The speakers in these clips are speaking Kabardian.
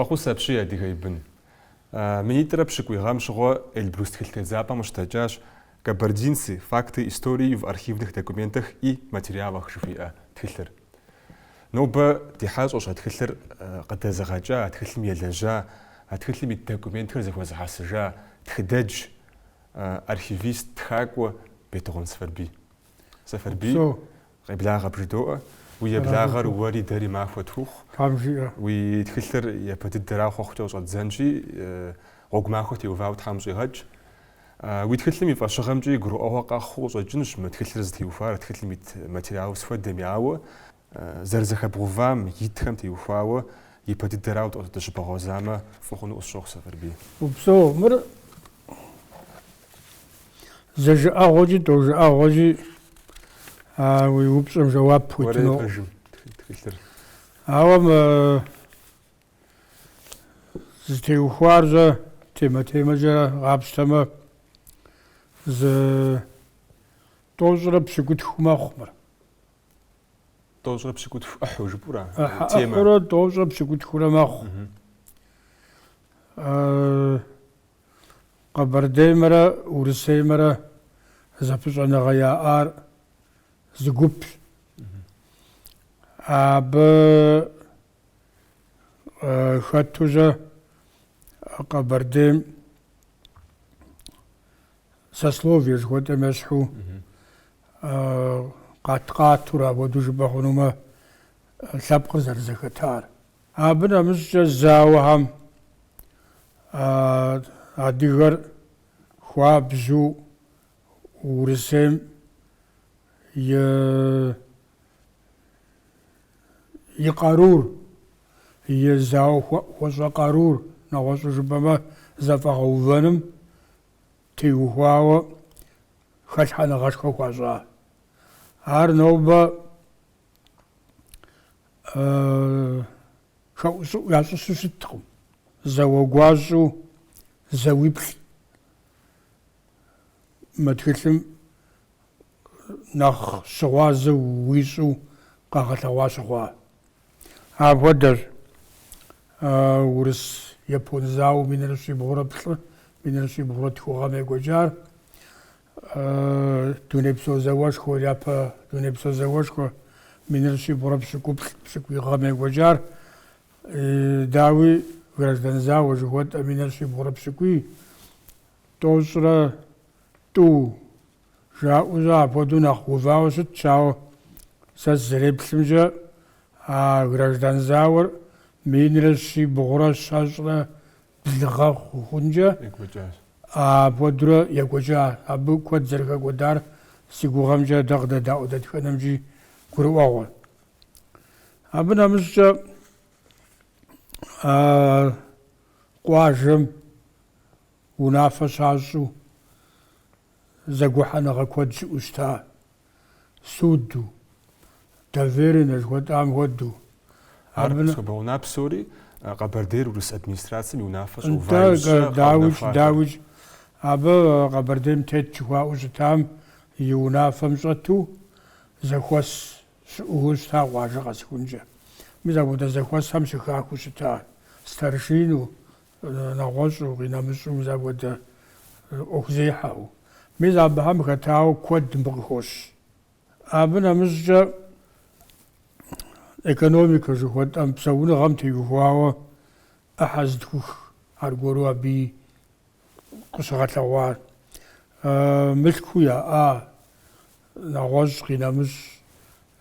Фӏэхъус апщий, адыгэ и бын. Минитӏрэ пщыкӏуий гъэм щыгъуэ Эльбрус тхылъ тедзапӏэм къыщыдэкӏащ Кабардинцы, факты истории в архивных документах и материалах жыхуиӏэ тхылъыр. Нобэ ди хьэщӏэщ а тхылъыр къыдэзыгъэкӏа, а тхылъым елэжьа, а тхылъым ит документхэр зэхуэзыхьэсыжа тхыдэдж, архивист, тхакӏуэ Бетыгъуэн Сэфарбий. Сэфарбий, къеблагъэ бжыдоӏэ. Уи еблагъэр уэри дэри махуэ тхухъу. Тхьэм жиӏэ. Уи тхылъыр япэ дыдэрауэ хъуэхъукӏэ къыщӏэддзэнщи, гъуэгу махуэ теувауэ Тхьэм щӏигъэкӏ. Уи тхылъым и фӏэщыгъэмкӏи гурыӏуэгъуэ къэхъуу къыщӏэкӏынщ мы тхылъыр зытеухуар, тхылъым ит материалыр зыхуэдэми, ауэ зэрызэхэбгъэувам итхэм теухуауэ ипэ дыдэрауэ дыщыбгъэгъуэзамэ, фӏы хъуну къысщохъу, Сэфарбий. Упсэу, мыр зы жыӏэгъуэкӏи тӏу жыӏэгъуэкӏи а уи упщӏэм жэуап Уэрей пхуитыну. пэжым тхылъыр. Ауэ мы зытеухуар зэ темэ-темэкӏэрэ къапщтэмэ, зы 190 мэхъу мыр. 190 ӏыхьу жыпӏэура? ӏыхьэ Темэ. ӏыхьурэ 190 мэхъу. Къэбэрдеймрэ Урысеймрэ зэпыщӏэныгъэ яӏар зы гупщ. Абы хэту зэ Къэбэрдейм сословие жыхуэтӏэм ещхьу къат-къатурэ апхуэдэу жыпӏэ хъунумэ, лъэпкъыр зэрызэхэтар. Абы нэмыщӏкӏэ зауэхэм адыгэр хуабжьу Урысейм и и къарур, и зауэ хуэӏухуэщӏэ къарур, нэгъуэщӏу жыпӏэмэ, зэфӏэгъэувэным теухуауэ хэлъхьэныгъэшхуэ хуащӏа. Ар нобэ хэӏущӏыӏу ящӏыщу щыткъым. Зауэ гуащӏэу зауиплӏ мы тхылъым нэхъ щыгъуазэ уищӏу къэгъэлъэгъуа щыхъуа. Апхуэдэщ урыс-япон зауэ 1103, 1102 гъэм екӏуэкӏар, Дунейпсо зауэшхуэр, япэ дунейпсо зауэшхуэ 1170, пщыкӏуий гъэм екӏуэкӏар, дауи, граждан зауэ жыхуэтӏэ 1170, 92 жаӏэу зэ апхуэдэу нэхъ увауэ щытщ, ауэ сэ сызэреплъымкӏэ а граждан зауэр 1172 гъэ хъункӏэ апхуэдэурэ екӏуэкӏа. Абы куэд зэрыхэкӏуэдар си гугъэмкӏэ дэ къыдэдаӏуэ дэтхэнэмкӏи гурыӏуэгъуэ. Абы нэмыщӏкӏэ къуажэм унафэ щащӏу зэгухьэныгъэ куэд щыӏэу щыта, суду, доверенэ жыхуэтӏам хуэдэу. Ар схуэбэгъуна псори Къэбэрдейр урыс администрацэм и унафэ щӏэува Нтӏэ, иужькӏэ дауикӏ, къэунэхуахэр. дауикӏ, абы Къэбэрдейм тет жыхуаӏэу щытам и унафэм щӏэту зэхуэс щыӏэу щыта къуажэ къэсыхункӏэ. Мис апхуэдэ зэхуэсхэм щыхахыу щыта старшину, нэгъуэщӏу, къинэмыщӏу мис апхуэдэ ӏуэхузехьэу. Мис абыхэм хэтауэ куэд мыбы къыхощ. Абы нэмыщӏкӏэ экономикэ жыхуэтӏэм псэуныгъэм теухуауэ ӏыхьэ зытхух аргуэру абыи къыщыгъэлъэгъуар. Мылъкуу яӏа, нэгъуэщӏ къинэмыщӏ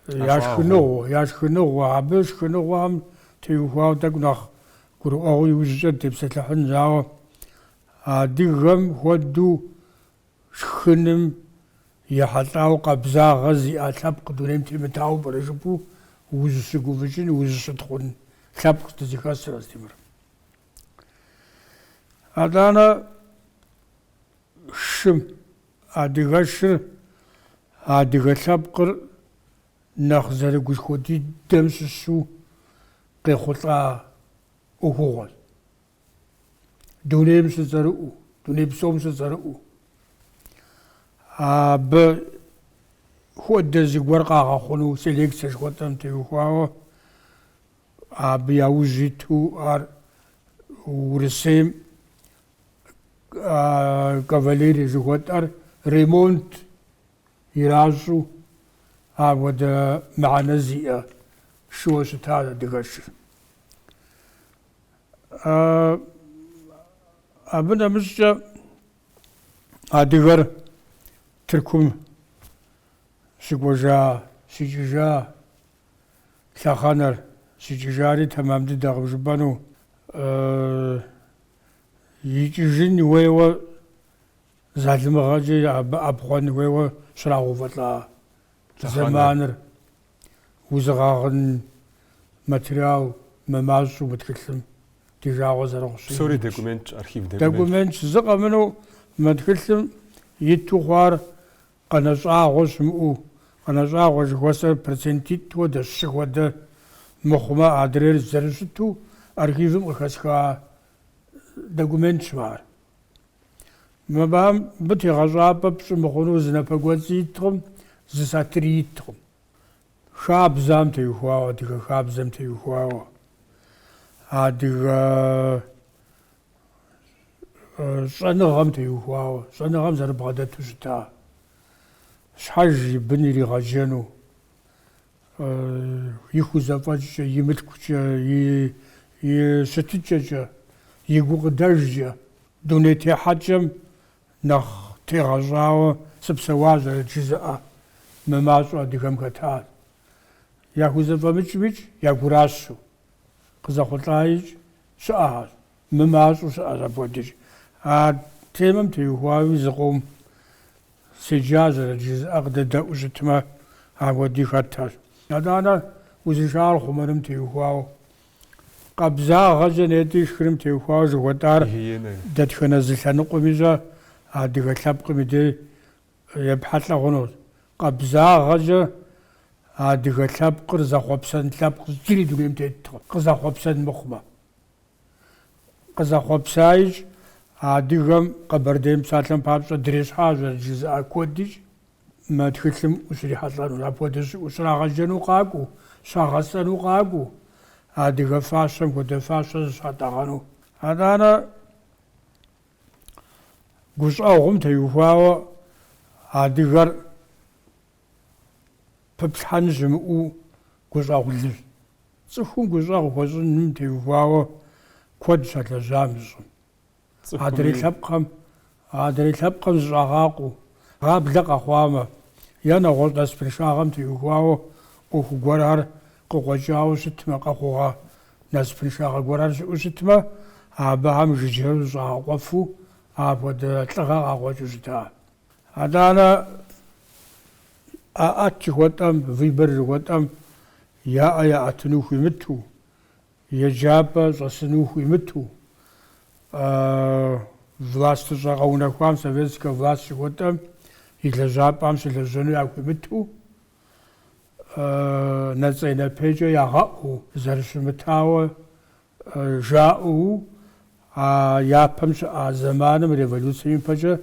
я шхыныгъуэ, я шхыныгъуэ. Абы шхыныгъуэхэм теухуауэ тӏэкӏу нэхъ гурыӏуэгъуэу иужькӏэ дытепсэлъыхьынщ, ауэ адыгэм хуэдэу шхыным ехьэлӏауэ къабзагъэ зиӏэ лъэпкъ дунейм темытауэ пӏэрэ жыпӏэу узыщыгуфӏыкӏын, узыщытхъун лъэпкъ дызыхэсыр, Астемыр. Атӏанэ шым, адыгэшыр, адыгэ лъэпкъыр нэхъ зэрыгушхуэ дыдэм щыщу къехъулӏа ӏуэхугъуэщ. Дунейм щыцӏэрыӏуэу, дуней псом щыцӏэрыӏуэу. Абы хуэдэ зыгуэр къагъэхъуну селекцэ жыхуэтӏэм теухуауэ абы яужь иту ар. Урысейм кавалерие жыхуэтӏэр ремонт иращӏу апхуэдэ мыхьэнэ зиӏэ шыуэ щытащ адыгэшыр. Абы нэмыщӏкӏэ адыгэр Тыркум щыкӏуэжа, щикӏыжа лъэхъэнэр, щикӏыжари тэмэм дыдэкъым жыпӏэну, икӏыжын хуейуэ залымыгъэкӏэ абы ӏэпхъуэн хуейуэ щрагъэувэлӏа зэманыр узыгъэгъын материал мымащӏэу мы тхылъым ди жагъуэ зэрыхъущи. Псори документщ, архив документщ. Документщ, зы къэмынэу мы тхылъым иту хъуар къэнэ щӏагъуэ щымыӏэу, къэнэ щӏагъуэ жыхуэсӏэр процентитӏ хуэдэ, щы хуэдэ мыхъумэ, адрейр зэрыщыту архивым къыхэсха документщ ар. Мыбы тегъэщӏапӏэ пщӏы мыхъуну зы напэкӏуэцӏи иткъым, зы сатыри иткъым. Хабзэм теухуауэ, адыгэ хабзэм теухуауэ, адыгэ щӏэныгъэм теухуауэ, щӏэныгъэм зэрыбгъэдэту щыта, щхьэж и бын иригъэджэну, и хузэфӏэкӏкӏэ, и мылъкукӏэ, и щытыкӏэкӏэ, и гукъыдэжкӏэ, дуней техьэкӏэм нэхъ тегъэщӏауэ сыпсэуащэрэт жызыӏэ мымащӏэу адыгэм хэтащ. Яхузэфӏэмыкӏмикӏ, я гуращэу, къызэхъулӏаикӏ щыӏэхэщ, мымащӏэу щыӏэщ апхуэдэкӏ. А темэм теухуауи зыкъом седжащэрэт жызыӏэ къыдэдэӏуу щытмэ, апхуэди хэтхэщ. Атӏанэ узыншагъэр хъумэным теухуауэ Къабзагъэкӏэ нетӏи шхыным теухуауэ жыхуэтӏар дэтхэнэ зы лъэныкъуэми щӏэ адыгэ лъэпкъым и дей епхьэлӏэ хъунущ. Къабзагъэкӏэ адыгэ лъэпкъыр зэхъуэпсэн лъэпкъ зыри дунейм теткъым, къызэхъуэпсэн мыхъумэ. Къызэхъуэпсаикӏ адыгэм Къэбэрдейм псалъэм папщӏэ дрещхьащэрэт жызыӏа куэдикӏ Мы тхылъым ущрихьэлӏэнущ, апхуэдэ щыӏэу, щрагъэджэну къакӏуэу, щагъэсэну къакӏуэу, адыгэ фащэм хуэдэ фащэ зыщатӏэгъэну. Атӏанэ гущӏэгъум теухуауэ адыгэр пыплъхьэн щымыӏэу гущӏэгъулыщ. Цӏыхум гущӏэгъу хуэщӏыным теухуауэ куэд щалэжьа мы щӏым. Адрей лъэпкъхэм, адрей лъэпкъхэм зыщӏагъакъуэу, гъаблэ къэхъуамэ, е нэгъуэщӏ насыпыншагъэм теухуауэ ӏуэху гуэрхэр къыкъуэкӏауэ щытмэ, къэхъугъэ насыпыншагъэ гуэрхэр щыӏэу щытмэ, абыхэм жыджэру зыщӏагъэкъуэфу апхуэдэ лӏыгъэ къакъуэкӏыу щыта. Атӏанэ ӏэӏэт жыхуэтӏэм, выбор жыхуэтӏэм я ӏэ яӏэтыну хуимыту, Еджапӏэ щӏэсыну хуимыту, властыщӏэ къэунэхуам, советскэ власть жыхуэтӏэм, и лэжьапӏэм щылэжьэну яхуимыту, нэцӏей-напейкӏэ ягъэӏуу, зэрыщымытауэ жаӏэу, а япэм щыӏа зэманым, революцэм ипэкӏэ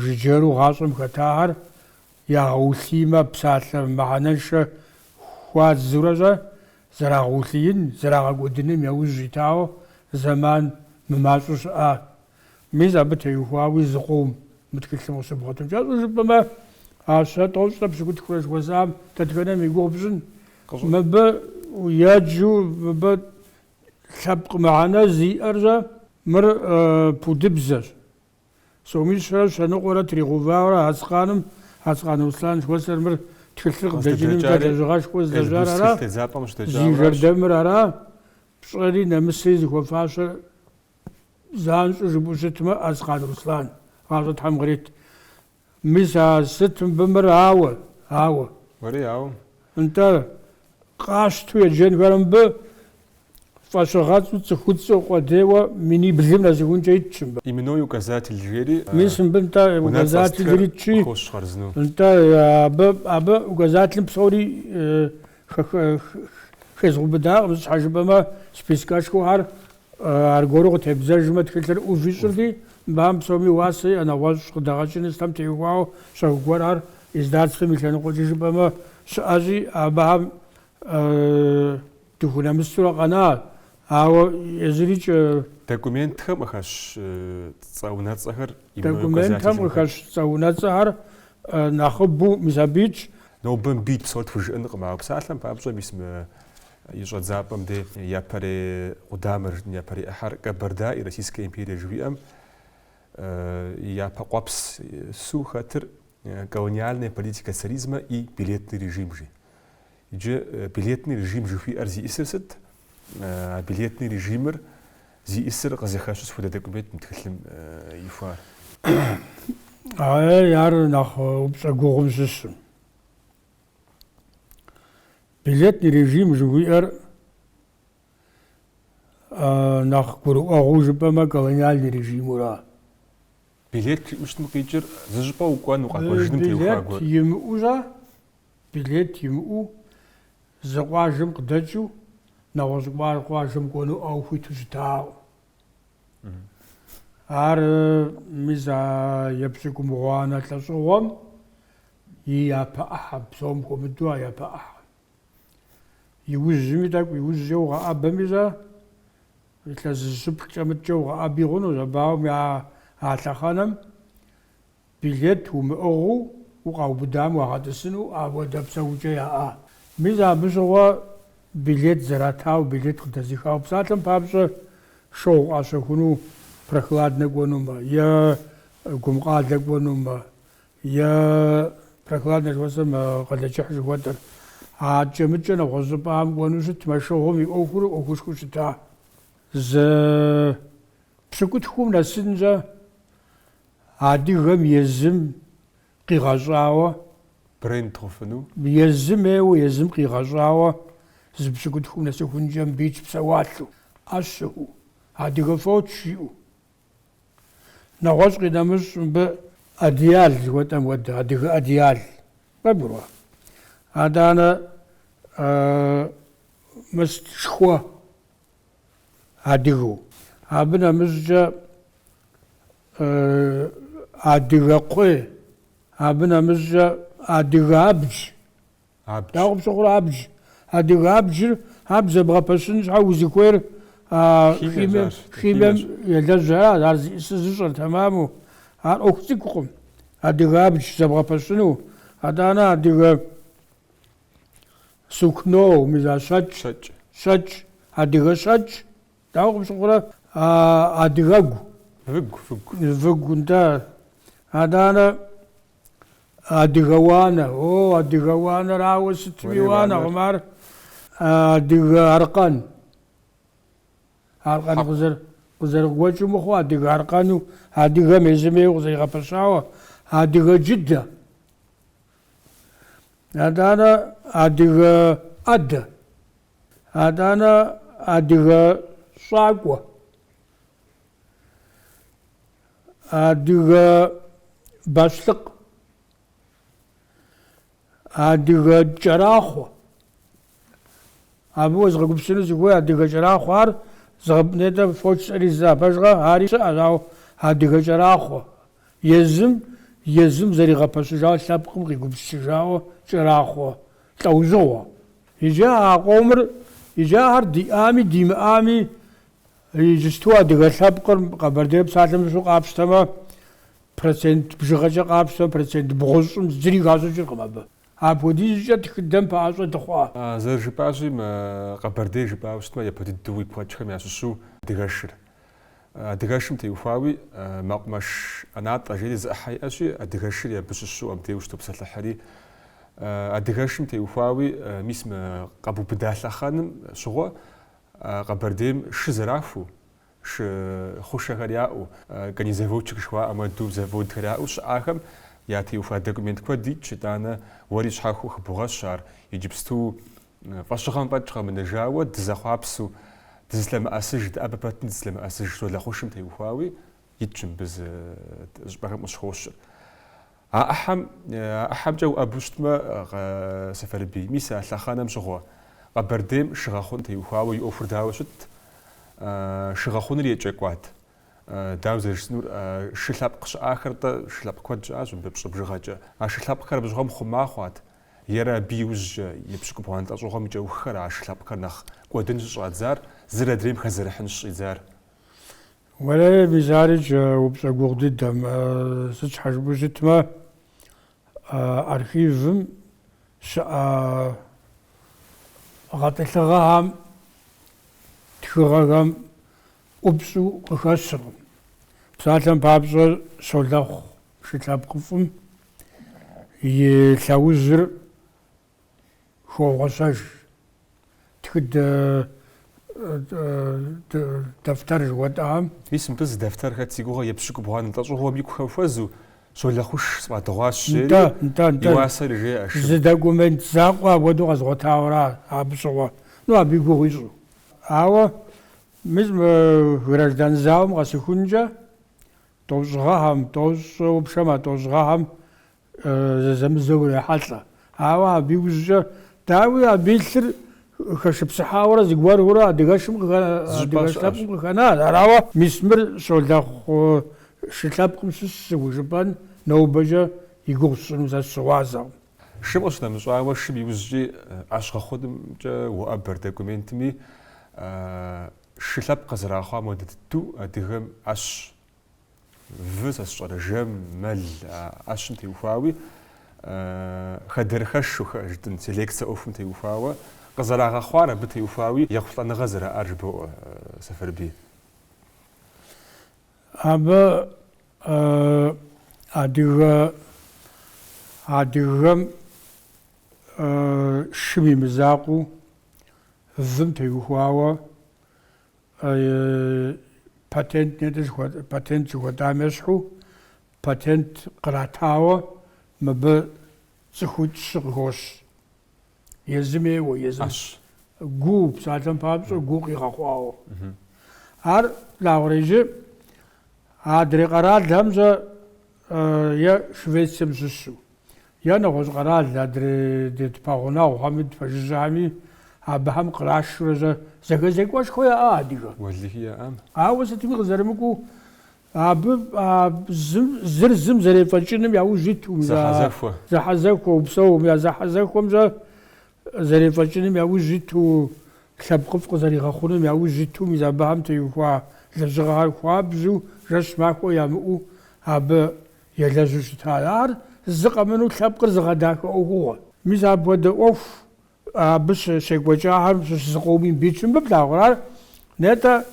жыджэру гъащӏэм хэтахэр ягъэулъиймэ, псалъэ мыхьэнэншэ хуадзурэ-щэ, зэрагъэулъиин, зэрагъэкӏуэдыным яужь итауэ зэман мымащӏэу щыӏа. Мис абы теухуауи зыкъом мы тхылъым къыщыбгъуэтым. Кӏэщӏу жыпӏэмэ, а щэ тӏощӏрэ пщыкӏутхурэ жыхуэсӏам дэтхэнэм и гугъу пщӏын? Мыбы еджэу, мыбы лъэпкъ мыхьэнэ зиӏэр-щэ, мыр пудыбзэщ. Сомищрэ щэ ныкъуэрэ тригъэувауэрэ Ацкъаным, Ацкъан Руслан жыхуэсӏэр мыр тхылъыр къыдэкӏынымкӏэ лэжьыгъэшхуэ зылэжьар ара, зи жэрдэмыр ара, пщӏэри нэмысри зыхуэфащэр занщӏэу жыпӏэу щытмэ, Ацкъан Руслан, гъащӏэ Тхьэм кърит. Мис а сыт мыбы мыр ауэ, ауэ. Уэри ауэ. Нтӏэ, къащту еджэн хуейр мыбы фӏэщыгъэцӏу цӏыхуцӏэу къуэдейуэ миниблым нэсыхункӏэ итщ мыбы. Именной указатель жери, Мис мыбы нтӏэ указателыр итщи, къыхощ хъарзынэу. Нтӏэ, абы, абы указателым псори хезгъэубыдакъым, сыт щхьэ жыпӏэмэ, спискэшхуэхэр Аргуэру къытебдзэжмэ, тхылъыр ӏув ищӏырти, мыбыхэм псоми уасэ иӏэ нэгъуэщӏ къыдэгъэкӏыныстхэм теухуауэ щэху гуэрхэр издательствэм и лъэныкъуэкӏэ жыпӏэмэ щыӏэщи, абыхэм дыхунэмысурэ къэна. Ауэ езырикӏ. Документхэм къыхэщ цӏэ-унэцӏэхэр Документхэм къыхэщ цӏэ-унэцӏэхэр нэхъыбэу мис абы итщ. Нобэ мыбы ит псор тхужыӏэнкъым, ауэ псалъэм папщӏэ мис мы и щӏэдзапӏэм де япэрей къудамэр, япэрей ӏыхьэр Кабарда и Российская империя жыхуиӏэм и япэ къуэпсу хэтыр колониальная политика царизма и билетный режим жи. Иджы билетный режим жыхуиӏэр зиӏысыр сыт? А билетный режимыр зиӏысыр къызыхэщу сыт хуэдэ документ мы тхылъым ихуар? Ай, ар нэхъ упщӏэ гугъум щыщым. Билетный режим жыхуиӏэр нэхъ гурыӏуэгъуэу жыпӏэмэ, колониальный режимура. Билет жиӏэу щытым къикӏыр зы щӏыпӏэ укӏуэн, укъэкӏуэжыным теухуа гуэр. Билет имыӏэу-щэ, билет имыӏэу зы къуажэм къыдэкӏыу нэгъуэщӏ къуажэм кӏуэну ӏэу хуиту щытакъым. Ар мис а епщыкӏубгъуанэ лӏэщӏыгъуэм и япэ ӏыхьэм, псом хуэмыдэу а япэ ӏыхьэм. Иужьми тӏэкӏу иужькӏэ укъэӏэбэми-щэ, илъэс зыщыплӏкӏэ мыткӏэ укъэӏэби хъунущ, абы ауэ а лъэхъэнэм Билет умыӏыгъыу укъаубыдам уагъэтӏысыну апхуэдэ псэукӏэ яӏа. Мис абы щыгъуэ билет зэратауэ, билет къыдэзыхауэ псалъэм папщӏэ шыгъу къащэхуну Прохладнэ кӏуэнумэ, е Гумкъалэ кӏуэнумэ, е Прохладнэ жыхуэсӏэм Къалэкӏыхь жыхуэтӏэр. Аткӏэ-мыткӏэ нэгъуэщӏ щӏыпӏэхэм кӏуэну щытмэ, шыгъум и ӏуэхур ӏуэхушхуэу щыта. Зы пщыкӏутхум нэсынщэ Адыгэм езым къигъэщӏауэ. Бренд хъуфыну. Езым ейуэ езым къигъэщӏауэ зы пщыкӏутхум нэсыхункӏэ мыбы итщ псэуалъэу, ӏэщэу, адыгэ фоч жиӏэу. Нэгъуэщӏ къинэмыщӏ мыбы одеял жыхуэтӏэм хуэдэ, адыгэ одеял. Къыбгурыӏуа? Атӏанэ мыс шхуэ адыгэу. Абы нэмыщӏкӏэ адыгэ кхъуей, абы нэмыщӏкӏэ адыгэ абдж. Дауэ къыпщыхъурэ абдж? Адыгэ абджыр, абдж зэбгъэпэщын щхьэ узыхуейр химием елэжьхэращ, ар зиӏысыр зыщӏэр тэмаму. Ар ӏуэху цӏыкӏукъым, адыгэ абдж зэбгъэпэщыну. Атӏанэ адыгэ Сукно, мис а щэкӏ. Щэкӏ. Щэкӏ. Адыгэ щэкӏ. Дауэ къыпщыхъурэ? Адыгэгу. Выгу, выгу. Выгу, нтӏэ. Атӏанэ адыгэ уанэ. О, адыгэ уанэр ауэ сытми уанэкъым ар. Адыгэ аркъэн. Аркъэн къызэрыгуэкӏыу мыхъуу, адыгэ аркъэну, адыгэм езым ейуэ къызэригъэпэщауэ, адыгэ джыдэ. Атӏанэ адыгэ ӏэдэ, атӏанэ адыгэ щӏакӏуэ, адыгэ бащлъыкъ, адыгэ кӏэрахъуэ. Абы уезгъэгупсысыну сыхуей адыгэ кӏэрахъуэ ар нетӏэ фоч жысӏэри жысӏа пэжкъэ, ари щыӏэщ, ауэ адыгэ кӏэрахъуэ. Езым езым зэригъэпэщыжауэ лъэпкъым къигупсысыжауэ кӏэрахъуэ лӏэужьыгъуэ. Иджы а къомыр, иджы ахэр диӏами димыӏами, иджысту адыгэ лъэпкъыр Къэбэрдейр псалъэм щыщу къапщтэмэ, процент бжыгъэкӏэ къапщтэмэ, процент бгъущӏым зыри хащӏыкӏыркъым абы. Апхуэдизкӏэ тхыдэм пэӏэщӏэ дыхъуа. Зэрыжыпӏащи, мы Къэбэрдей жыпӏауэ щытмэ, япэ дыдэу уигу къэкӏхэм ящыщу адыгэшыр. Адыгэшым теухуауи мэкъумэш ӏэнатӏэ жери зы ӏыхьэ иӏэщи, адыгэшри абы щыщу абдей ущытопсэлъыхьри. Адыгэшым теухуауи мис мы къэбубыда лъэхъэным щыгъуэ Къэбэрдейм шы зэрахуэу, шы хъушэхэр яӏэу, конезаводчик жыхуаӏэм хуэдэу заводхэр яӏэу щыӏахэм ятеухуа документ куэд итщ, итӏанэ уэри щхьэхуэу хыбогъэщ ар иджыпсту Фӏэщыгъэм фӏэкӏ къэмынэжауэ дызэхъуапсэу, дызылъэмыӏэсыж, дыӏэбэ пэтми дызылъэмыӏэсыж щолэхъушым теухуауи итщ мыбы зы щӏыпӏэхэм къыщыхощыр. А ӏыхьэм, а ӏыхьэмкӏэ уӏэбу щытмэ, Сэфарбий, мис а лъэхъэнэм щыгъуэ Къэбэрдейм шы гъэхъун теухуауэ и ӏуэхур дауэ щытт? Шы гъэхъуныр екӏэкӏуат. Дауэ зэрыжысӏэнур, шы лъэпкъ щыӏахэр-тӏэ, шы лъэпкъ куэд щыӏащ мыбы пщӏы бжыгъэкӏэ. А шы лъэпкъхэр абы щыгъуэм хъума хъуат. Ерэ абы иужькӏэ епщыкӏубгъуанэ лӏэщӏыгъуэм и кӏэуххэр а шы лъэпкъхэр нэхъ кӏуэдын щыщӏадзар. зыр адрейм хэзэрыхьын щыщӏидзар? Уэлэхьи, мис арикӏ упщӏэ гугъу дыдэм. Сыт щхьэ жыпӏэу щытмэ, архивым щыӏэ гъэтӏылъыгъэхэм, тхыгъэхэм ӏупщӏу къыхэщыркъым. Псалъэм папщӏэ, Щолэхъу шы лъэпкъыфӏым и лъэужьыр хогъуэщэж. Тхыдэ дэфтэр жыхуэтӏэхэм. Мис мыбы зы дэфтэр хэт си гугъэ епщыкӏубгъуанэ лӏэщӏыгъуэм икухэм хуэзу Щолэхъуш сфӏадыгъуащ жери, Нтӏэ, нтӏэ, и нтӏэ. уасэри жеӏэ шым. Зы документ закъуэ апхуэдэу къэзгъуэтауэ ара абы щыгъуэ. Ну, абы и гугъу ищӏу. Ауэ мис мы граждан зауэм къэсыхункӏэ, тӏощӏ гъэхэм, тӏощӏ упшэм а тӏощӏ гъэхэм зэзэмызэ урехьэлӏэ. Ауэ абы иужькӏэ, дауи, абы илъыр хэшыпсыхьауэрэ зыгуэрурэ адыгэшым адыгэш лъэпкъым къыхэнащ. Арауэ мис мыр Щолэхъу шы лъэпкъым щыщ хужыпӏэн нобэкӏэ и гугъу сщӏыну сэ сыщыгъуазэкъым. Шым къыщынэмыщӏауэ, шым иужькӏи ӏэщ гъэхъунымкӏэ уоӏэбэр документми, шы лъэпкъ къызэрагъэхъуам хуэдэ дыдэу адыгэм ӏэщ вы, сэ сщӏэрэ, жэм, мэл, ӏэщым теухуауи, хэдэрыхэшу жытӏэн селекцэ ӏуэхум теухуауэ, къызэрагъэхъуар абы теухуауи ехъулӏэныгъэ зэраӏар жыбоӏэ, Сэфарбий. Абы адыгэ адыгэм шым и мызакъуэу вым теухуауэ Патент патент жыхуэтӏам ещхьу, патент къратауэ мыбы цӏыхуитӏ-щы къыхощ. Езым ейуэ, езым гу, псалъэм папщӏэ, гу къигъэхъуауэ. Ар плъагъурэ иджы адрей къэралхэм-щэ е Швецием щыщу, Е нэгъуэщӏ къэрал адрей ди тпэгъунэгъухэми тпэжыжьэхэми абыхэм кърашурэ-щэ зэхэзекӏуэшхуэ яӏа адыгэ. Уэлэхьи яӏам. Ауэ сытми къызэрымыкӏуэу абы а зым, зыр зым зэрефӏэкӏыным яужь иту, Зэхьэзэхуэ. Зэхьэзэхуэ, упсэум я зэхьэзэхуэм-щэ зэрефӏэкӏыным яужь иту, лъэпкъыфӏ къызэригъэхъуным яужь иту, мис абыхэм теухуа лэжьыгъэхэр хуабжьу жэщ махуэ ямыӏэу абы Елэжьу щыта. Ар зы къэмынэу лъэпкъыр зыгъэдахэ ӏуэхугъуэ. Мис апхуэдэ ӏуэху абы щекӏуэкӏахэм щыщ зыкъоми мыбы итщ. Мыбы плъагъурэ ар нетӏэ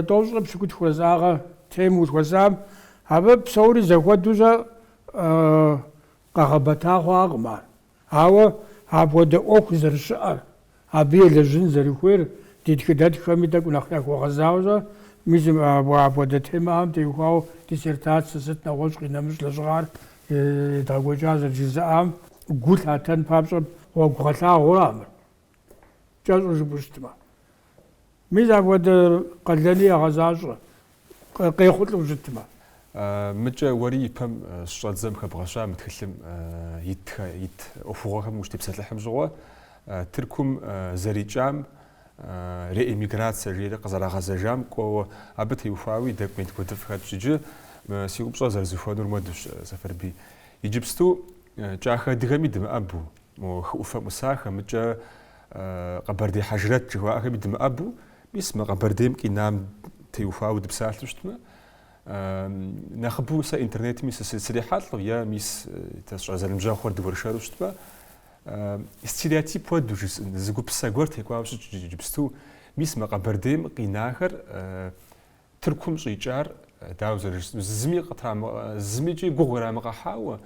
тӏощӏрэ пщыкӏутхурэ жысӏагъэ темэ ужыхуэсӏам, абы псори зэхуэдэу-щэ къэгъэбэта хъуакъым ар. Ауэ апхуэдэ ӏуэху зэрыщыӏэр, абы елэжьын зэрыхуейр ди тхыдэтххэми тӏэкӏу нэхъ яхуэгъэзауэ-щэ, мис апхуэдэ темэхэм теухуауэ диссертацэ сыт нэгъуэщӏ къинэмыщӏ лэжьыгъэр едгъэкӏуэкӏа зэрыжызыӏам гу лъатэн папщӏэ гъуэгу гъэлъагъуэра мыр, кӏэщӏу жыпӏэу щытмэ. Мис апхуэдэ къалэни ягъэзащӏэ, къехъулӏэу щытмэ. Мыкӏэ уэри ипэм щыщӏэддзэм хэбгъэща мы тхылъым итхэ, ит ӏуэхугъуэхэм ущытепсэлъыхьым щыгъуэ, Тыркум зэрикӏам реэмиграцэ жери къызэрагъэзэжам кӏуэуэ абы теухуауи документ куэдыфӏ хэтщ. Иджы мы си упщӏэр зэрызухуэнур муэдущ, Сэфарбий. Иджыпсту кӏахэ адыгэми дымыӏэбу, Мо хы ӏуфэм ӏусахэ, мыкӏэ Къэбэрдей хьэжрэт жыхуаӏэхэми дымыӏэбу, мис мы Къэбэрдейм къинам теухуауэ дыпсалъэу щытмэ, нэхъыбэу сэ интернетми срихьэлӏэу е мис сэ сщӏэрэ зэныбжьэгъухэр дыуэршэру щытмэ, стереотип хуэдэу жысӏэн, зы гупсысэ гуэр текӏуауэ щытщ иджыпсту, мис мы Къэбэрдейм къинахэр Тыркум щӏикӏар, дауэ зэрыжысӏэну, зыми къытрамы, зымикӏи гугъу ирамыгъэхьауэ,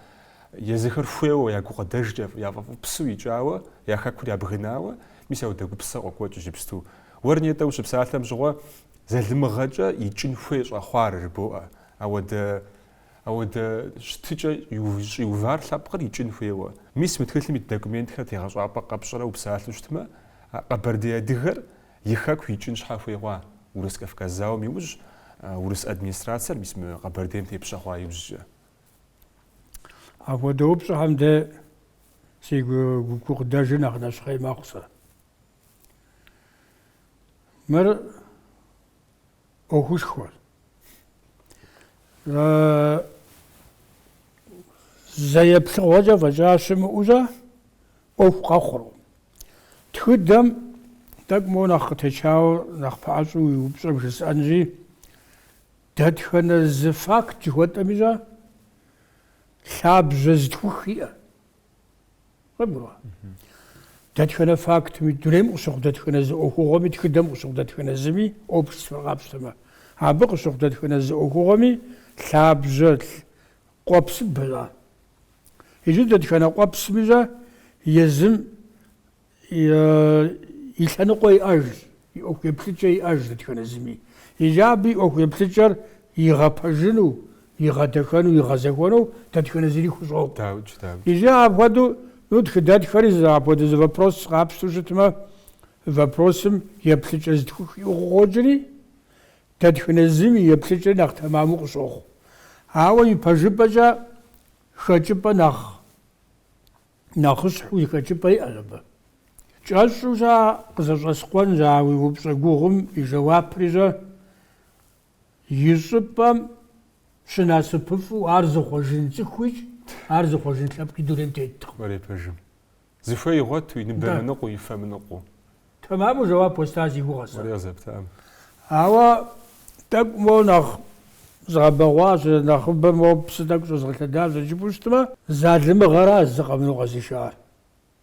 езыхэр хуейуэ, я гукъыдэжкӏэ, яфӏэфӏыпсу икӏауэ, я хэкур ябгынауэ, мис ауэдэ гупсысэ къокӏуэкӏ иджыпсту. Уэр нетӏэ ущыпсалъэм щыгъуэ залымыгъэкӏэ икӏын хуей щӏэхъуар жыбоӏэ. Ауэдэ, ауэдэ щытыкӏэ щӏиувар лъэпкъыр икӏын хуейуэ. Мис мы тхылъым ит документхэр тегъэщӏапӏэ къэпщӏрэ упсалъэу щытмэ, а къэбэрдей адыгэр И хэку икӏын щхьэ хуей хъуа Урыс-Кавказ зауэм иужь, урыс администрацэр мис мы Къэбэрдейм тепщэ хъуа иужькӏэ? Апхуэдэ упщӏэхэм де си гукъыдэжыр нэхъ нэщхъей мэхъу сэ. Мыр ӏуэхушхуэщ. Зэ еплъыгъуэкӏэ фӏэкӏа щымыӏэу-щэ ӏуэху къэхъуркъым. Тхыдэм Тӏэкӏу моуэ нэхъ къытечауэ, нэхъ пэӏэщӏэу уи упщӏэм жысӏэнщи, дэтхэнэ зы факт жыхуэтӏэми щӏэ, лъабжьэ зытхух иӏэ. Къыбгурыӏуа? Дэтхэнэ фактми, дунейм къыщыхъу дэтхэнэ зы ӏуэхугъуэми, тхыдэм къыщыхъу дэтхэнэ зыми, обществэр къапщтэмэ, абы къыщыхъу дэтхэнэ зы ӏуэхугъуэми лъабжьэ къуэпсыбэ щӏа. Иджы дэтхэнэ къуэпсми щӏэ езым и лъэныкъуэ иӏэжщ, и ӏуэху еплъыкӏэ иӏэжщ дэтхэнэ зыми. Иджы абы и ӏуэху еплъыкӏэр игъэпэжыну, игъэдэхэну, игъэзэхуэну дэтхэнэ зыри хущӏокъу. Дауикӏ, дауикӏ. Иджы апхуэдэу, ну, тхыдэтхэри зы апхуэдэ зы вопрос къапщтэу щытмэ, вопросым еплъыкӏэ зытхух иӏэу къыкъуокӏри, дэтхэнэ зым и еплъыкӏэри нэхъ тэмэму къыщохъу. Ауэ ипэжыпӏэкӏэ хэкӏыпӏэ нэхъ Нэхъыщхьэу зы хэкӏыпӏэ иӏэщ абы. Кӏэщӏу щӏэ къызэщӏэскъуэнщ а уи упщӏэ гугъум и жэуапри щӏэ, и щӏыпӏэм щынасыпыфӏэу ар зыхъуэжын цӏыхуикӏ, ар зыхъуэжын лъэпкъи дунейм теткъым. Уэрей пэжым. Зыхуей игъуэту, и ныбэ мыныкъуэу, и фэ мыныкъуэу. Тэмэму жэуап уэста си гугъэ сэ. Уэрей къызэптам. Ауэ тӏэкӏу моуэ нэхъ згъэбэгъуащ, нэхъыбэ моуэ псы тӏэкӏу щӏэзгъэлъэдащ жыпӏэу щытмэ, залымыгъэращ зы къэмынэу къэзышар.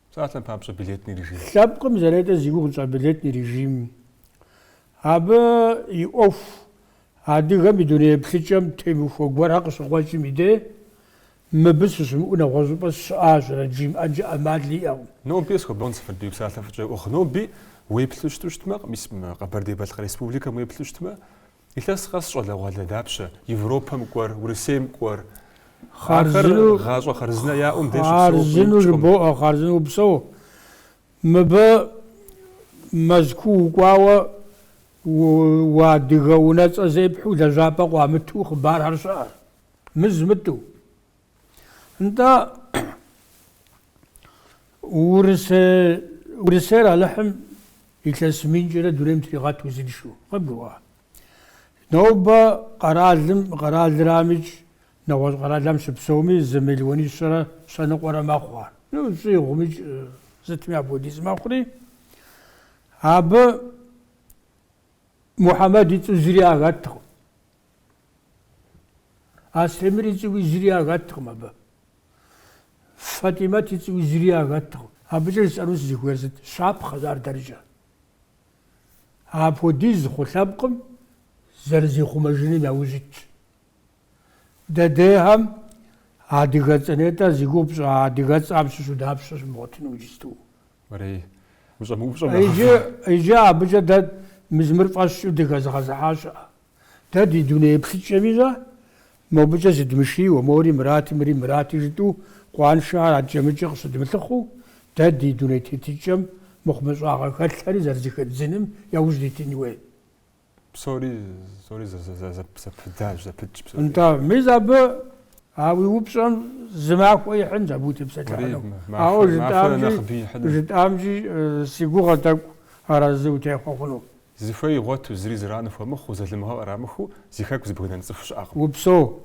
Псалъэм папщӏэ, билетный режим. Лъэпкъым зэретӏэ зи гугъу тщӏа билетный режим. Абы и ӏуэху адыгэм и дуней еплъыкӏэм темыхуэ гуэрхэр къыщыкъуэкӏым и дей, Мыбы сыщымыӏэу нэгъуэщӏыпӏэ сыщыӏащэрэт жимыӏэнкӏэ ӏэмал иӏэкъым. Ноби схуэбон Сэфарбий псалъэ фӏыкӏэ уӏыгъ. Ноби уеплъу щыту щытмэ, мис мы Къэбэрдей-Балъкъэр Республикэм уеплъу щытмэ, илъэс къэс щӏалэгъуалэ дапщэ Европэм кӏуэр, Урысейм кӏуэр, ахэр гъащӏэ хъарзынэ яӏэу мыбдеж щыпсэу Хъарзыну жыбоӏэ, хъарзыну упсэу. Мыбы Мэзкуу укӏуауэ уадыгэ унэцӏэ зепхьэу лэжьапӏэ къуамыту хъыбархэр щыӏэщ. Мыз-мытӏу. Нтӏэ, Урысей, Урысейр Алыхьым илъэс минкӏэрэ дунейм тригъэт узыншэу, къыбгурыӏуа? Нобэ къэралым, къэралырамикӏ, нэгъуэщӏ къэралхэм щыпсэуми зы мелуанищэрэ щэ ныкъуэрэ мэхъу ар. Ну, щӏигъумикӏ сытми апхуэдиз мэхъури, абы Мухьэмэд и цӏэу зыри яхэткъым. Астемыр и цӏэуи зыри яхэткъым абы. Фатӏимэт и цӏэуи зыри яхэткъым. Абыкӏэ жысӏэну сызыхуейр сыт? Щапхъэщ ар дэркӏэ. Апхуэдиз хъу лъэпкъым зэрызихъумэжыным яужь итщ. Дэдейхэм адыгэцӏэ нетӏэ зи гугъу пщӏа адыгэцӏэм щыщу дапщэ щыбгъуэтыну иджысту? Уэрей, ущӏэмыупщӏэм нэхъыфӏ. Иджы, иджы абыкӏэ дэ мис мыр фӏэщ тщӏыу дыхэзыгъэзыхьа щыӏэ. Дэ ди дуней еплъыкӏэми щӏэ, мобыкӏэ зыдмышийуэ, мори мырати, мыри мырати жытӏэу, къуаншэхэр адэкӏэ-мыкӏэ къыщыдмылъыхъуэу, дэ ди дуней тетыкӏэм мыхъумыщӏагъэ хэлъхэри зэрызэхэддзыным яужь дитын хуей. Псори, псори зэпыдащ, зэпытщ псори. Нтӏэ, мис абы а уи упщӏэм зы махуэ ихьынщ абы утепсэлъыхьыну. Ауэ жытӏамкӏи, жытӏамкӏи си гугъэ тӏэкӏу арэзы утехъуэ хъуну. Зыхуей игъуэту, зыри зэран хуэмыхъуу, залымыгъэ кърамыхыу зи хэку зыбгынэн цӏыху щыӏэкъым. Упсэу.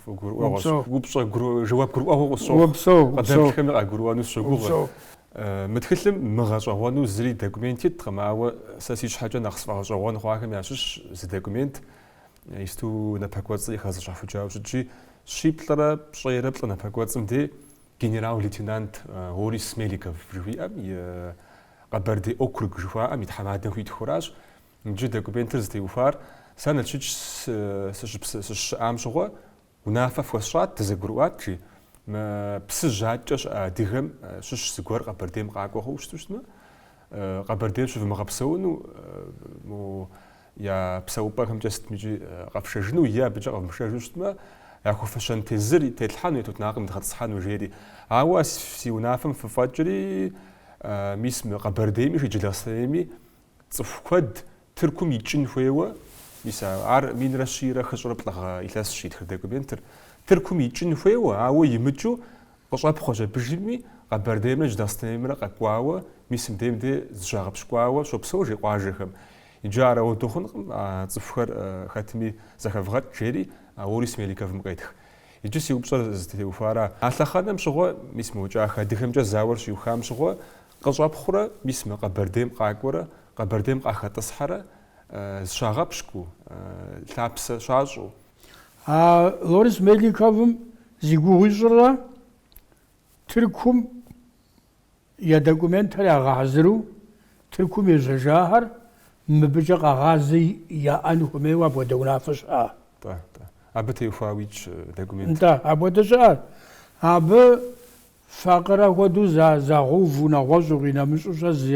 Фӏы гурыӏуэгъуэщ. Упщӏэ жэуап гурыӏуэгъуэ къысщохъу. Упсэу, упсэу. Къыдэплъхэми къагурыӏуэну сыщогугъ. Мы тхылъым мыгъэщӏэгъуэну зыри документ иткъым, ауэ сэ си щхьэкӏэ нэхъ сфӏэгъэщӏэгъуэн хъуахэм ящыщщ зы документ, исту напэкӏуэцӏи хэзыщхьэхукӏауэ щытщи, щиплӏрэ пщӏейрэ плӏы напэкӏуэцӏым дей генерал-лейтенант Лорис-Меликов жыхуиӏэм и Къэбэрдей округ жыхуаӏэм и тхьэмадэм хуитхуращ. Иджы документыр зытеухуар сэ Налшыч сыщыщыӏам щыгъуэ унафэ фхуэсщӏат, дызэгурыӏуат, жи, мы Псыжь аткӏэ щыӏэ адыгэм щыщ зыгуэр Къэбэрдейм къакӏуэ хъууэ щыту щытмэ, Къэбэрдейм щывмыгъэпсэуну, мо я псэупӏэхэмкӏэ сытмикӏи къэфшэжыну е абыкӏэ къэвмышэжу щытмэ, яхуэфэщэн тезыр тетлъхьэну е тутнакъым дгъэтӏысхьэну, жери. Ауэ си унафэм фыфӏэкӏри, мис мы Къэбэрдейми жи Джылахъстэнейми цӏыху куэд Тыркум икӏын хуейуэ, мис ар минрэ щийрэ хыщӏрэ плӏы гъэ илъэсщ итхыр документыр, Тыркум икӏын хуейуэ, ауэ имыкӏыу къыщӏэпхъуэщ абыжми, Къэбэрдеймрэ Джылахъстэнеймрэ къэкӏуауэ, мис мыдейм дей зыщагъэпщкӏуауэ щопсэу жи къуажэхэм. Иджы ар ауэдэу хъункъым, а цӏыхухэр хэтми зэхэвгъэкӏ, жери а Лорис-Меликовым къетх. Иджы си упщӏэр зытеухуара, а лъэхъэнэм щыгъуэ, мис мо кӏахэ адыгэмкӏэ зауэр щиухам щыгъуэ, къыщӏэпхъурэ, мис мы Къэбэрдейм къакӏуэрэ. Къэбэрдейм къахэтӏысхьэрэ зыщагъэпщкӏуу, лъапсэ щащӏу. А Лорис Меликовым зи гугъу ищӏырэ Тыркум я документхэр ягъэхьэзыру Тыркум ежьэжахэр мыбыкӏэ къэгъазэ яӏэн хуэмейуэ апхуэдэ унафэ щыӏа. Нтӏэ, нтӏэ. Абы теухуауэ итщ документ. Нтӏэ, апхуэдэ щыӏэ. Абы факъырэ хуэдэу загъэуву, нэгъуэщӏу, къинэмыщӏу-щэ зы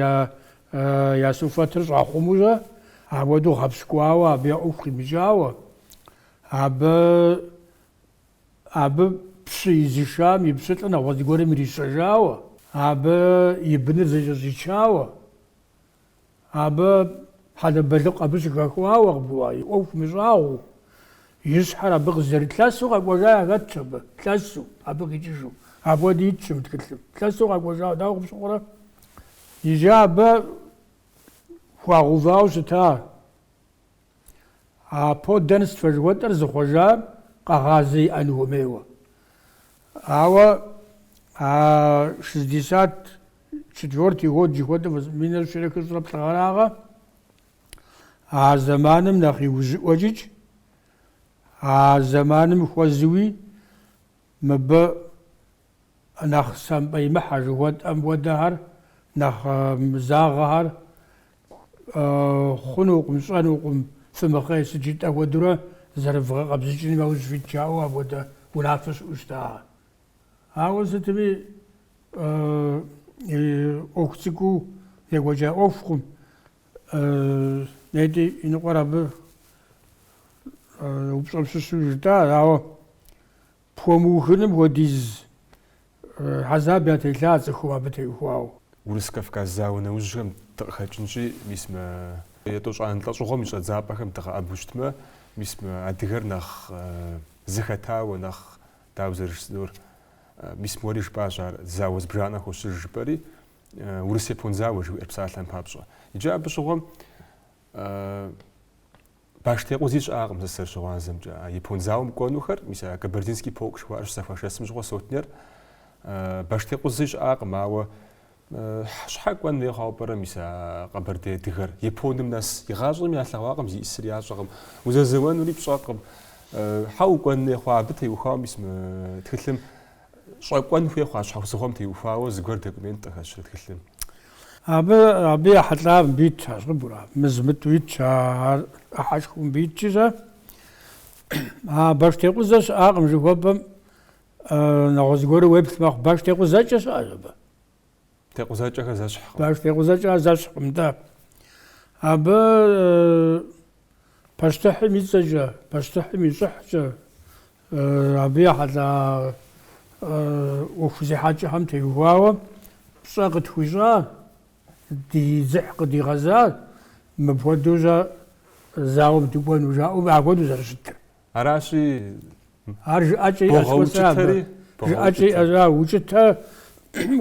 я суфэтыр щӏахъумэу-щэ, апхуэдэу гъэпщкӏуауэ, абы я ӏуэху къимыкӏауэ, абы Абы пщы изышам и пщылӏыр нэгъуэщӏ зыгуэрым ирищэжауэ, абы и быныр зэкӏэщӏичауэ, абы хьэлэбэлыкъ абы щыхэхуауэ къыбгурыӏуа, и ӏуэху мыщӏагъуэу, и щхьэр абы къызэрылъэсу къэкӏуэжа яхэтщ абы, лъэсу, абы къикӏыжу. Апхуэди итщ мы тхылъым. Лъэсу къэкӏуэжауэ, дауэ къыпщыхъурэ? Иджы абы хуагъэувауэ щыта А подданство жыхуэтӏэр зыхъуэжар къэгъазэ иӏэн хуэмейуэ. Ауэ а 64-й год жыхуэтӏэр минрэ щэрэ хыщӏрэ плӏы гъэрагъэ, а зэманым нэхъ иужьыӏуэкӏикӏ, а зэманым хуэзуи мыбы Нэхъ сампӏэимыхьэ жыхуэтӏэм хуэдэхэр, нэхъ мызагъэхэр хъунукъым, щӏэнукъым, фымыхъей сыт жытӏэ хуэдэурэ зэрывгъэкъэбзыкӏыным яужь фит жаӏэу апхуэдэ унафэ щыӏэу щыта. Ауэ сытми ӏуэху цӏыкӏуу екӏуэкӏа ӏуэхукъым. Нетӏи иныкъуэр абы упщӏэм щыщу жытӏа, ауэ Пхуэмыухыным хуэдиз хьэзаб ятелъа цӏыхум абы теухуауэ. Урыс-Кавказ зауэ нэужьхэм дыкъыхэкӏынщи, мис мы етӏощӏанэ лӏэщӏыгъуэм и щӏэдзапӏэхэм дыкъэӏэбу щытмэ, мис мы адыгэр нэхъ зыхэтауэ, нэхъ дауэ зэрыжысӏэнур, мис мы уэри жыпӏащ ар, зауэ зыбжанэ хощыж жыпӏэри, Урыс-Япон зауэ жыхуиӏэр псалъэм папщӏэ. Иджы абы щыгъуэм Баштекъузи щыӏакъым сэ сызэрыщыгъуазэмкӏэ. А япон зауэм кӏуэнухэр, мис а Кабардинский полк жыхуаӏэр щызэхуашэсым щыгъуэ сотнер баштекъузи щыӏакъым, ауэ щхьэ кӏуэн хуей хъуауэ пӏэрэ мис а къэбэрдей адыгэр Японым нэс? Игъащӏэми ялъэгъуакъым, зиӏысыр ящӏэкъым, узэзэуэнури пщӏэкъым. Хьэ укӏуэн хуей хъуа? Абы теухуауэ мис мы тхылъым Щӏэкӏуэн хуей хъуа щхьэусыгъуэм теухуауэ зыгуэр документ къыхэщрэ тхылъым? Абы, абы ехьэлӏа мыбы итщ, а щӏыбура, мызэ-мытӏэу итщ, ар ӏыхьэшхуэу мыбы итщи-щэ. А баштекъузэ щыӏакъым жыхуэпӏэм нэгъуэщӏ зыгуэру уеплъ мэхъу. Баштекъузэкӏэ щыӏэщ абы. Текъузэкӏэхэр зэщхькъым. Баштекъузэкӏэхэр зэщхькъым, нтӏэ. Абы пащтыхьым и цӏэкӏэ, пащтыхьым и щӏыхькӏэ, Абы ехьэлӏа ӏуэху зехьэкӏэхэм теухуауэ пщӏэ къытхуищӏа, ди дзыхь къыдигъэза, мыпхуэдэу-щэ зауэм дыкӏуэну жаӏэу апхуэдэу зэрыщытыр. Аращи, Ар жыӏэкӏэ иӏэщ хуэсэ абы. богъэукӏытэри, Жыӏэкӏэ богъэукӏытэ. иӏэщ, а укӏытэ,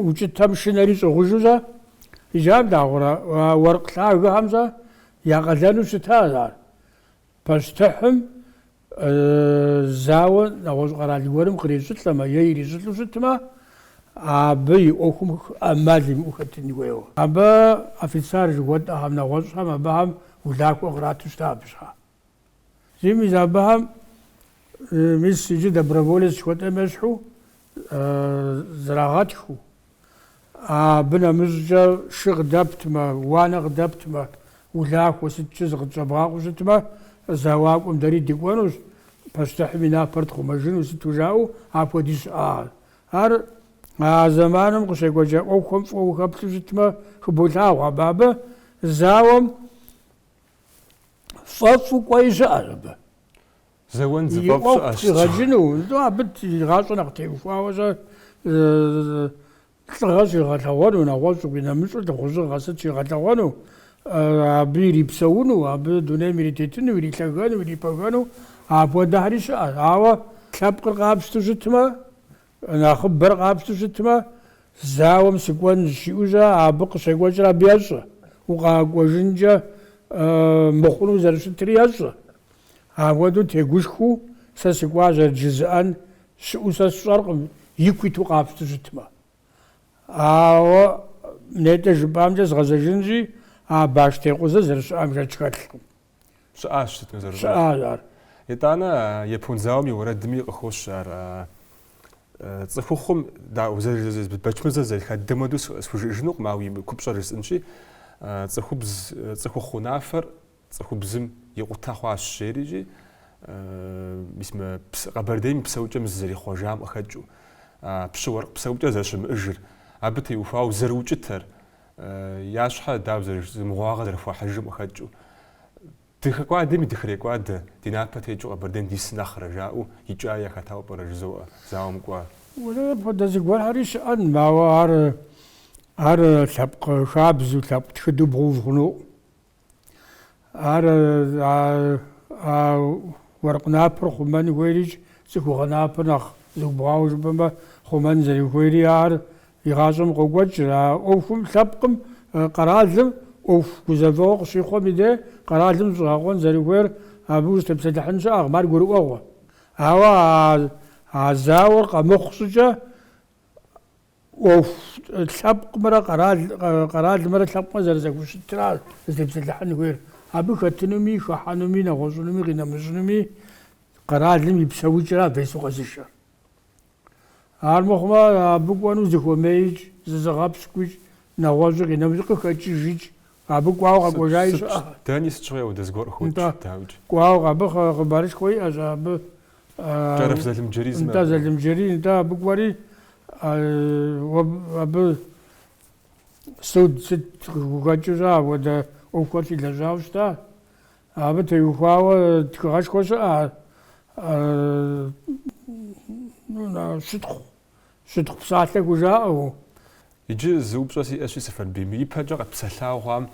укӏытэм шынэри щӏыгъужу-щэ. Иджы ар плъагъурэ, а уэркъ лъагэхэм-щэ я къалэну щытащ ар. Пащтыхьым зауэ нэгъуэщӏ къэрал гуэрым кърищӏылӏэмэ е ирищӏылӏэу щытмэ, абы и ӏуэхум ӏэмал имыӏэу хэтын хуейуэ. Абы офицер жыхуэтӏэхэм, нэгъуэщӏхэм абыхэм улахуэ кърату щыта абы щхьа. Зи мис абыхэм мис иджы доброволец жыхуэтӏэм ещхьу зрагъэтхыу, Абы нэмыщӏкӏэ шы къыдэптмэ, уанэ къыдэптмэ, улахуэ сыткӏэ зыкъытщӏэбгъакъуэу щытмэ, зауакӏуэм дэри дыкӏуэнущ, пащтыхьым и напэр тхъумэжыну сыту жаӏэу апхуэди щыӏа. Ар а зэманым къыщекӏуэкӏа ӏуэхухэм фӏыуэ ухэплъу щытмэ, хыболъагъуэ абы. Абы зауэм фӏэфӏу кӏуэи щыӏэщ абы. Зэуэн И зыфӏэфӏ ӏуэху щыӏэщ. пхигъэкӏыну, абы и гъащӏэр нэхъ теухуауэ щэ лӏыгъэ щигъэлъэгъуэну, нэгъуэщӏу къинэмыщӏу лӏыхъужьыгъэ сыт щигъэлъэгъуэну, абы ирипсэуну, абы дунейм иритетыну, ирилъэгэну, ирипэгэну, апхуэдэхэри щыӏэщ. Ауэ лъэпкъыр къапщтэу щытмэ, Нэхъыбэр къапщтэу щытмэ, зауэм сыкӏуэнщ жиӏэу-щэ, абы къыщекӏуэкӏыр абы ещӏэ. Укъэкӏуэжынкӏэ мыхъуну зэрыщытри ещӏэ. Апхуэдэу тегушхуэу сэ сыкӏуащ жызыӏэн щыӏэу сэ сщӏэркъым, ику иту къапщтэу щытмэ. Ауэ нетӏэ жыпӏамкӏэ згъэзэжынщи, А баштекъузэ зэрыщыӏэм шэч хэлъкъым. Щыӏащ сытми зэрыщӏэр. Щыӏащ ар. Итӏанэ япон зауэм и уэрэдми къыхощ ар. Цӏыхухъум, дауэ, Бэчмырзэ зэритха дыдэм хуэдэу схужыӏэжынукъым, ауэ и купщӏэр жысӏэнщи, цӏыхубз, цӏыхухъу унафэр цӏыхубзым икъутэ хъуащ жери икӏи, мис мы Къэбэрдейм и псэукӏэм зызэрихъуэжам къыхэкӏыу, пщы-уэркъ псэукӏэр зэрыщымыӏэжыр, абы теухуауэ зэрыукӏытэр, я щхьэ дауэ зэрыжысӏэнур, мыгъуагъэ зэрыхуахьыжым къыхэкӏыу. Дыхэкӏуадэми дыхрекӏуадэ, ди напэ текӏыу Къэбэрдейм дис нэхърэ, жаӏэу икӏаи яхэтауэ пӏэрэ жызоӏэ зауэм кӏуа. Уэлэхьи, апхуэдэ зыгуэрхэри щыӏэн, ауэ ар ар лъэпкъ хабзэу, лъэпкъ тхыдэу бгъэув хъунукъым. Ар а уэркъ напэр хъумэн хуейрикӏ, цӏыхугъэ напэр нэхъ зыубгъуауэ жыпӏэмэ, хъумэн зэрыхуейри ар игъащӏэм къокӏуэкӏыр. А ӏуэхум лъэпкъым, къэралым ӏуэху гузэвэгъуэ къыщихъуэм и дей къэралым зыщӏэгъэкъуэн зэрыхуейр абы узытепсэлъыхьын щыӏэкъым, ар гурыӏуэгъуэ. Ауэ а зауэр къэмыхъу щӏыкӏэ ӏуэху лъэпкъымрэ къэралымрэ лъэпкъымрэ зэрызэхущытра зытепсэлъыхьын хуейр. Абы хэтынуми, хыхьэнуми, нэгъуэщӏынуми, къинэмыщӏынуми къэралым и псэукӏэра весу къэзышэр. Армыхъумэ, абы кӏуэну зыхуэмеикӏ, зызыгъэпщкӏуикӏ, нэгъуэщӏи къинэмыщӏи къыхэкӏыжикӏ, абы кӏуауэ къэкӏуэжаи щыӏэ. Дэни сыт щыгъуи апхуэдэ зыгуэр къыхокӏ, Нтӏэ, дауикӏ. кӏуауэ абы хъыбарышхуэ иӏэщ, абы Кӏэрэф Залымджэрий зымэ. Нтӏэ, Залымджэрий, нтӏэ, абы кӏуэри, абы суд сыт къыхэкӏыу щыӏэ, апхуэдэ ӏуэхухэр щилэжьауэ щыта. Абы теухуауэ тхыгъэшхуэ щыӏэ, щытхъу, щытхъу псалъэ хужаӏэу. Иджы зы упщӏэ сиӏэщи, Сэфарбий, мы ипэкӏэ къэтпсэлъауэ хъуам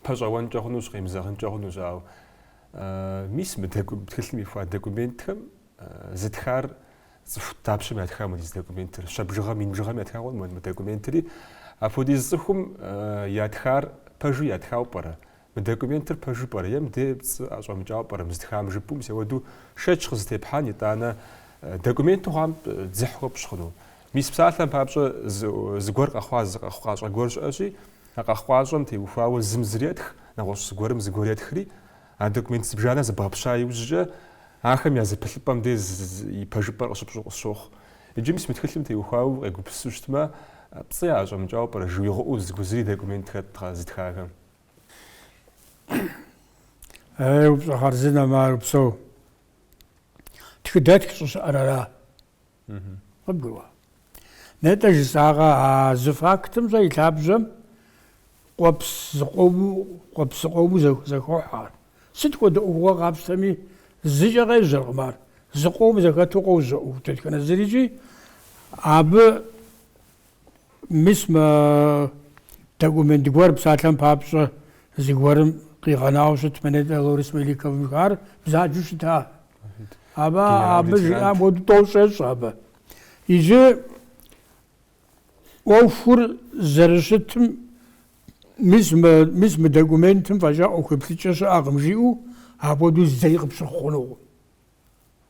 пэщӏэуэнкӏэ хъунущ, къемызэгъынкӏэ хъунущ, ауэ мис мы тхылъым ихуа документхэм зытхар цӏыху дапщэм ятха мыуэдиз документыр, щэ бжыгъэ, мин бжыгъэм ятха хъун мы документри, апхуэдиз цӏыхум ятхар пэжу ятхауэ пӏэрэ? Мы документыр пэжу пӏэрэ е мыдей пцӏы ӏэщӏэмыкӏауэ пӏэрэ мы зытхам жыпӏэу мис ауэдэу шэч къызытепхьэн, итӏанэ документу хъуам дзыхь хуэпщӏ хъуну. Мис псалъэм папщӏэ зыгуэр къэхъуа, зы къэхъукъащӏэ гуэр щыӏэщи, а къэхъукъащӏэм теухуауэ зым зыр етх, нэгъуэщӏ зыгуэрым зыгуэр етхри, а документ зыбжанэ зэбгъэпща иужькӏэ ахэм я зэпылъыпӏэм дей и пэжыпӏэр къыщыпщӏу къысщохъу. Иджы мис мы тхылъым теухуауэ укъегупсысу щытмэ, пцӏы яӏэщӏэмыкӏауэ пӏэрэ жыуигъыӏэу зыри документ хэткъэ зытхахэм? Ей, упщӏэ хъарзынэм ар упсэу. Тхыдэтх щӏыщыӏэр ара? Къыбгурыӏуа? Нетӏэ жысӏакъэ, а зы фактым щӏэ и лъабжьэм къуэпс зыкъому, къуэпс зыкъому зэхохьэ ар. Сыт хуэдэ ӏуэхугъуэ къапщтэми, зыкӏэ къежьэркъым ар. Зыкъом зэхэту къожьэ ӏуэху дэтхэнэ зырикӏи. Абы Мис мы документ гуэр псалъэм папщӏэ зыгуэрым къигъэнауэ щытмэ, нетӏэ Лорис-Меликовым ар бзаджэу щыта. Абы абы жиӏам хуэдэу тӏощӏ ещӏ абы. Иджы ӏуэхур зэрыщытым мис мы мис мы документым фӏэкӏа ӏуэху еплъыкӏэ щыӏэкъым жиӏэу апхуэдэу зэи къыпщыхъу хъунукъым.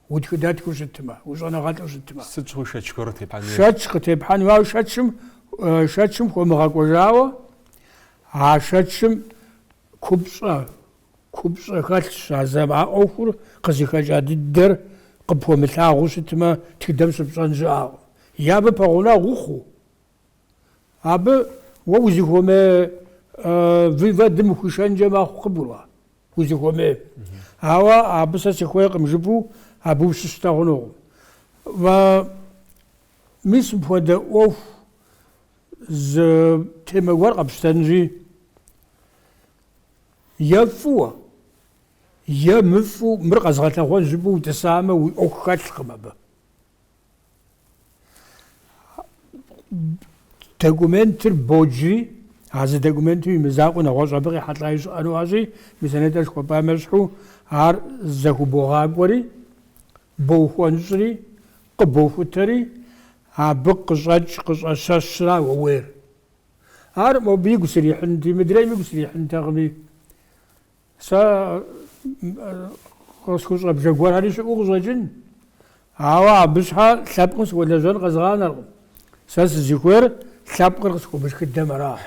Утхыдэтхыу щытмэ, ущӏэныгъэлӏу щытмэ. Сыт щыгъуи шэч гуэр къытепхьэн хуейщ. Шэч къытепхьэн хуейуэ, шэчым, шэчым хуэмыгъэкӏуэжауэ, а шэчым купщӏэ, купщӏэ хэлъщ а зэм. А ӏуэхур къызыхэкӏа дыдэр къыпхуэмылъагъуу щытмэ, тхыдэм щыпщӏэн щыӏэкъым. Е абы пэгъунэгъу ухъуу, абы уэ узыхуэмей выводым ухуишэнкӏэ мэхъу, къыбгурыӏуа? Узыхуэмей. Ауэ абы сэ сыхуейкъым жыпӏэу абы ущыщтэ хъунукъым. Мис мыпхуэдэ ӏуэху зы темэ гуэр къэпщтэнщи, е фӏыуэ, е мыфӏу мыр къэзгъэлъэгъуэн жыпӏэу утӏысамэ, уи ӏуэху хэлъкъым абы. Документыр боджри, а зы документым и мызакъуэу нэгъуэщӏ абы къехьэлӏаи щыӏэнуащи, мис а нетӏэ жыхуэпӏам ещхьу, ар зэхубогъакӏуэри, боухуэнщӏри, къыбохутэри, абы къыщӏэкӏ къыщӏэщэщра уэуейр. Ар мобы игу срихьынти, мыдрейм игу срихьынтэкъыми. Сэ къысхущӏэбжэ гуэрхэри щыӏэу къыщӏэкӏын, ауэ абы щхьэ лъэпкъым сыхуэлэжьэн къэзгъанэркъым. Сэ сызыхуейр лъэпкъыр къысхуэмышхыдэм ара.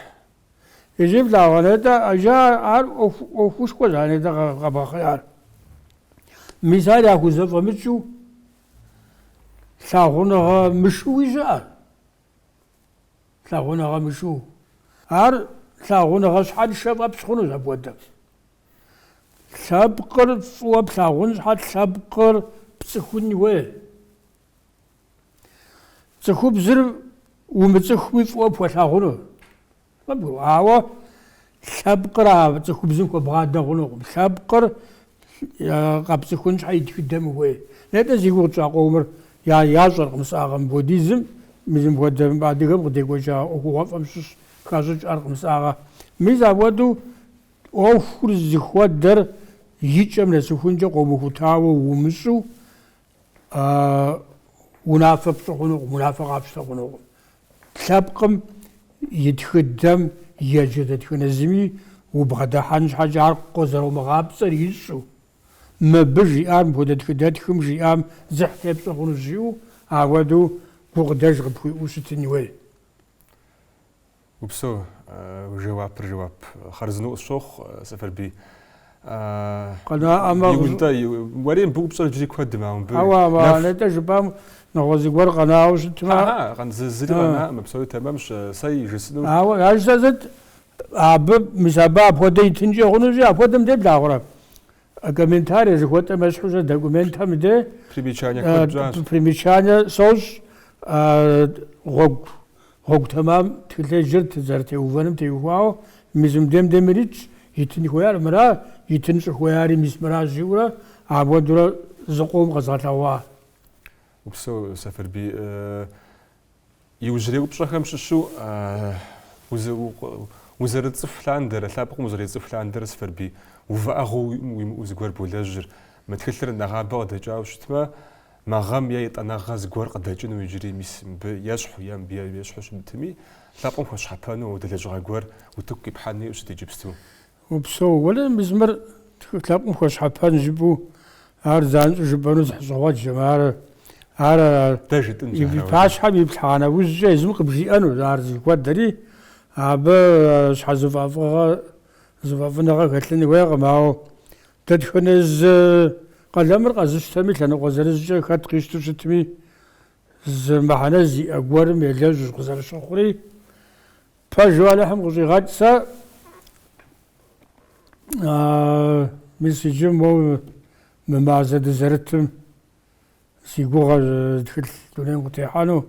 Иджы плъагъуэ нетӏэ, иджы ар ӏуэхушхуэщ а нетӏэ къэбгъэхъеяр. Мис ар яхузэфӏэмыкӏыу лъагъуныгъэ мышыуи щыӏэ. Лъагъуныгъэ мышыу. Ар лъагъуныгъэ щхьэншэ фӏэпщ хъунущ апхуэдэм. Лъэпкъыр фӏыуэ плъагъун щхьэ лъэпкъыр пцӏыхун хуей. Цӏыхубзыр умыцӏыхуми фӏыуэ пхуэлъагъуну. Ауэ лъэпкъыр а цӏыхубзым хуэбгъадэ хъунукъым. Лъэпкъыр къэпцӏыхун щхьэ и тхыдэм ухуей. Нетӏэ зи гугъу тщӏа къомыр ящӏэркъым мисагъэ мыпхуэдизым, мис мыпхуэдэ адыгэм къыдекӏуэкӏа ӏуэхугъуэфӏым щыщ хащӏыкӏӏэркъым мисагъэ. Мис апхуэдэу ӏуэхур зыхуэдэр и кӏэм нэсыхункӏэ къомыхутауэ умыщӏу Унафэ пщӏы хъунукъым, унафэ къапщтэ хъунукъым. Лъэпкъым и тхыдэм еджэ дэтхэнэ зыми убгъэдыхьэн щхьэкӏэ ар къызэромыгъапцӏэр ищӏу, мыбы жиӏар, мыпхуэдэ тхыдэтхым жиӏам дзыхь тепщӏэ хъунущ жиӏэу, апхуэдэу гукъыдэж къыпхуиӏэу щытын хуей. Упсэу, уи жэуапыр жэуап хъарзынэу къысщохъу, Сэфарбий. Къэнаӏэмэ. Нтӏэ, уэри мыбы упщӏэр иджыри куэдым, ауэ мыбы. Ауэ, ауэ, нетӏэ жыпӏам нэгъуэщӏ зыгуэр къэнауэ щытмэ. Аха, зыри къэнаӏым, псори тэмэмщ, сэ и жысӏэнур. Ауэ, ар жысӏэр сыт, абы, мис абы апхуэдэ итынкӏэ хъунущи, апхуэдэм де плъагъурэ? Комментарий жыхуэтӏэм ещхьу щэ документхэм де. Примечание куэд пщӏащ. Примечание сощӏ, гъуэгу Гъуэгу тэмам тхылъеджэр зэрытеувэным теухуауэ, мис мыбдем де мыр итщ, итын хуеяр мыра, итын щӏыхуеяри мис мыращ жиӏэурэ, апхуэдэурэ зыкъом къэзгъэлъэгъуа. Упсэу, Сэфарбий. Иужьрей упщӏэхэм щыщу узэрыцӏыху лъандэрэ, лъэпкъым узэрецӏыху лъандэрэ, Сэфарбий, увыӏэгъуэ уимыӏэу зыгуэр болэжьыр. Мы тхылъыр нэгъабэ къыдэкӏауэ щытмэ, Мы гъэм е етӏанэгъэ зыгуэр къыдэкӏыну иджыри мис мыбы ещхьу е мыбы ещхьу щымытми, лъэпкъым хуэщхьэпэну апхуэдэ лэжьыгъэ гуэр утыку къипхьэну уиӏэу щыт иджыпсту. Упсэу. Уэлэ, мис мыр лъэпкъым хуэщхьэпэн жыпӏэу ар занщӏэу жыпӏэну дзыхьщӏыгъуэджэм. Ар ар Дэ жытӏынщ и ар ауэ. пащхьэм иплъхьа нэужькӏэ езым къыбжиӏэнущ ар зыхуэдэри, абы щхьэзыфӏэфӏыгъэ, зыфӏэфӏыныгъэ хэлъын хуейкъым, ауэ Дэтхэнэ зы къалэмыр къэзыщтэми, лъэныкъуэ зырызкӏэ хэт къищтэу щытми, зы мыхьэнэ зиӏэ гуэрым елэжьущ къызэрыщыхъури, пэжу Алыхьым къыщӏигъэкӏ сэ мис иджы моуэ мы мазэ дызэрытым си гугъэщ зы тхылъ дунейм къытехьэну.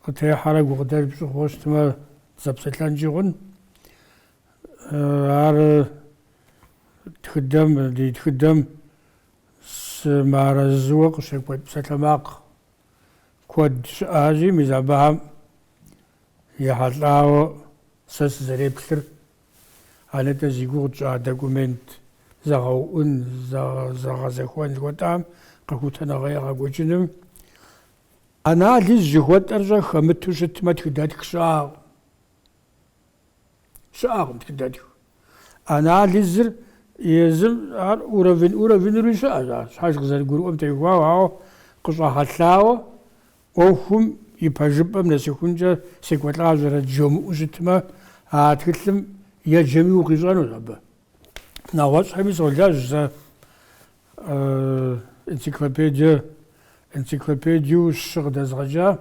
Къытехьэрэ гукъыдэж пщӏы хъууэ щытмэ, дызэпсэлъэнкӏи хъун. Ар тхыдэм, ди тхыдэм сымыарэзыуэ къыщекӏуэкӏ псалъэмакъ куэд щыӏащи, мис абыхэм ехьэлӏауэ сэ сызэреплъыр а нетӏэ зи гугъу тщӏа документ зэгъэуӏун, зэгъэзэхуэн жыхуэтӏам къэхутэныгъэ егъэкӏуэкӏыным анализ жыхуэтӏэр щӏэ хэмыту щытмэ, тхыдэтх щыӏэкъым. Щыӏэкъым тхыдэтх. Анализыр езым ар уровень уровенури щыӏэщ, ар щхьэж къызэрыгурыӏуэм теухуауэ, ауэ къыщӏэгъэлъауэ ӏуэхум и пэжыпӏэм нэсыхункӏэ секӏуэлӏащэрэт жомыӏэу щытмэ, а тхылъым еджэми укъищӏэнущ абы. Нэгъуэщӏхэми солэжь сэ энциклопедие, энциклопедиеу щы къыдэзгъэкӏа,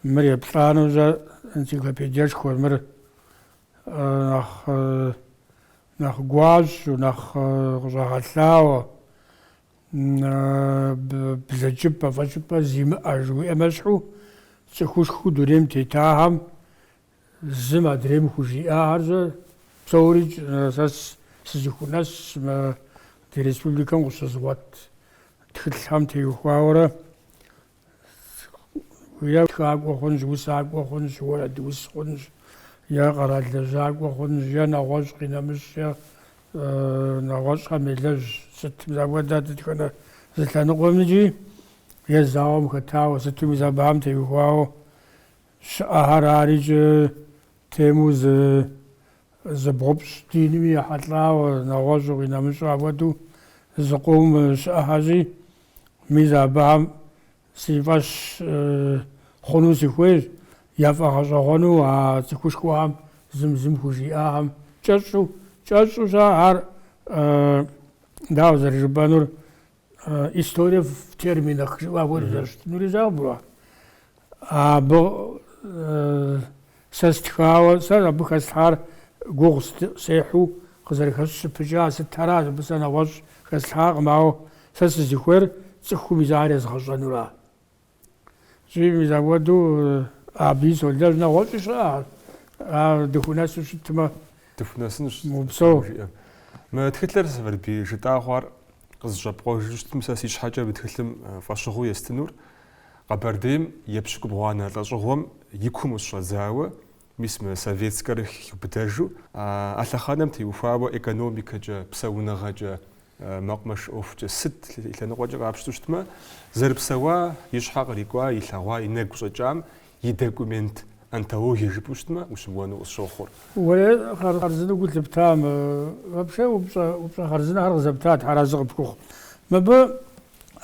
мыр еплӏанэу щӏэ энциклопедиешхуэр, мыр нэхъ нэхъ гуащӏэу, нэхъ къыщӏэгъэлъауэ, блэкӏыпӏэ, фӏэкӏыпӏэ зимыӏэ жыхуиӏэм ещхьу цӏыхушхуэу дунейм тетахэм Зым адрейм хужиӏахэр щӏэ, псори сэ сызыхунэс мы ди республикэм къыщызгъуэт тхылъхэм теухуауэрэ е тхакӏуэ хъунщ, усакӏуэ хъунщ, уэрэдус хъунщ, е къэрал лэжьакӏуэ хъунщ, е нэгъуэщӏ къинэмыщӏ, е нэгъуэщӏхэм елэжь сытым апхуэдэ дэтхэнэ зы лъэныкъуэмкӏи, е зауэм хэтауэ, сыту мис абыхэм теухуауэ Щыӏэхэр арикӏэ темэу зы зыбгъупщӏ динми ехьэлӏауэ, нэгъуэщӏу къинэмыщӏу апхуэдэу зыкъом щыӏэхэщи, мис абыхэм си фӏэщ хъуну сыхуейщ, яфӏэгъэщӏэгъуэну а цӏыхушхуэхэм зым зым хужиӏахэм кӏэщӏу, кӏэщӏу щэ ар дауэ зэрыжыпӏэнур, история в терминах жыӏэу апхуэдэу зэрыщытынури жаӏэу Абы сэ стхауэ, сэ абы хэслъхьар гугъу сехьу къызэрыхэсщыпыкӏа сытхэращ, абы сэ нэгъуэщӏ хэслъхьакъым, ауэ сэ сызыхуейр цӏыхум мис ар езгъэщӏэнура. Икӏи мис апхуэдэу абыи солэжь, нэгъуэщӏи щыӏэ, ар дыхунэсу щытмэ. Дыхунэсынщ, Упсэу. жиӏэм. Мы тхылъыр, Сэфарбий, жытӏа хъуар къызэщӏэпкъуэжу щытым, сэ си щхьэкӏэ мы тхылъым фӏэщыгъэу естынур Къэбэрдейм епщыкӏубгъуанэ лӏэщӏыгъуэм и кум къыщыщӏэдзауэ, мис мы советскэр хиубыдэжу, а лъэхъэнэм теухуауэ экономикэкӏэ, псэуныгъэкӏэ, мэкъумэш ӏуэхукӏэ сыт и лъэныкъуэкӏэ къапщтэу щытмэ, зэрыпсэуа, и щхьэ кърикӏуа, илъэгъуа, и нэгу щӏэкӏам и документ антологие жыпӏэу щытмэ, ущымыуэну къысщохъур. Уэрей хъарзынэу гу лъыптам, вообще упщӏэ, упщӏэ хъарзынэхэр къызэпта, Тхьэр арэзы къыпхухъу. Мыбы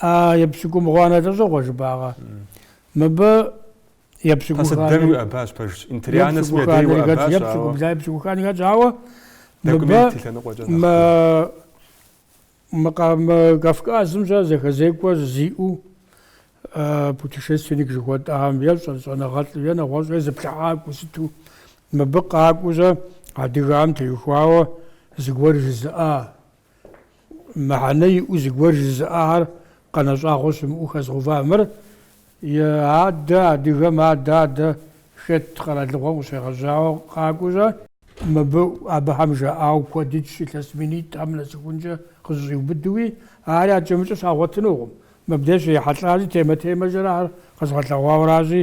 а епщыкӏубгъуанэ лӏэщӏыгъуэ жыпӏакъэ? Мыбы Пасэ дыдэми уиӏэбащ, пэжщ. Интерианэ сыми я дей уиӏэбащ, ауэ. Епщыкӏубла, епщыкӏухани хэтщ, ауэ мыбы Документ и лъэныкъуэкӏэ нэхъ. Мы, мы, мы Кавказым щэ зэхэзекӏуэ зиӏэу путешественник жыхуэтӏэхэм е щӏэныгъэлӏу, е нэгъуэщӏу, е зыплъыхьакӏуэу сыту мыбы къакӏуэу щэ адыгэхэм теухуауэ зыгуэр жызыӏа, мыхьэнэ иӏэу зыгуэр жызыӏахэр къэнэ щӏагъуэ щымыӏэу хэзгъэува. Мыр и адэ адыгэм адэ адэ Хетт къэралыгъуэм къыщегъэжьауэ къакӏуэу щэ. Мыбы абыхэм жаӏауэ куэд итщ илъэс минитӏхэм нэсыхункӏэ къызэщӏиубыдэуи, ари адэкӏэ-мыдэкӏэ щагъуэтынукъым. Мыбдеж щрихьэлӏащи, темэ-темэкӏэрэ ар къэзгъэлъэгъуауэращи,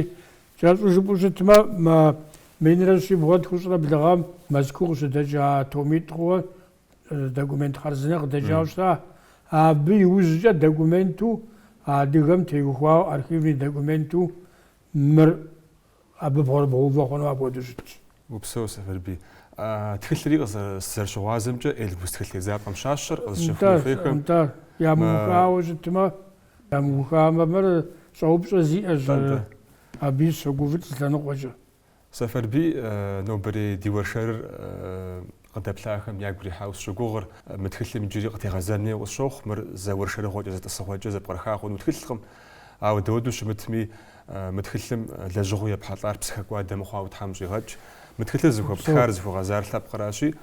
кӏэщӏу жыпӏэу щытмэ, мы минрэ щибгъурэ тхущӏрэ блы гъэм Мэзкуу къыщыдэкӏа томитӏ хъууэ документ хъарзынэ къыдэкӏауэ щыта. Абы иужькӏэ документу адыгэм теухуауэ архивный документу мыр абы бгъурыбгъэувэ хъуну апхуэдэу щытщ. Упсэу, Сэфарбий. Тхылъри сызэрыщыгъуазэмкӏэ Эльбрус тхылъ тедзапӏэм щащэр, къэзыщэхуну хуейхэм. Нтӏэ, ямыухауэ щытмэ, ямыухамэ, мыр щӏэупщӏэ зиӏэщ, абыи сыщогуфӏыкӏ зы лъэныкъуэкӏэ. Сэфарбий, нобэрей ди уэршэрыр къыдэплъахэм ягу ирихьауэ сыщогугъыр. Мы тхылъым иджыри къытегъэзэн хуейуэ къысщохъу, мыр зэ уэршэрыгъуэкӏэ, зэ тӏысыгъуэкӏэ зэпкърыха хъуну тхылъкъым. Ауэ дауэдэу щымытми, мы тхылъым лэжьыгъэу епхьэлӏар псыхэкӏуадэ мыхъуауэ Тхьэм щӏигъэкӏ. Мы тхылъыр зыхуэптхар, зыхуэгъэзар лъэпкъращи,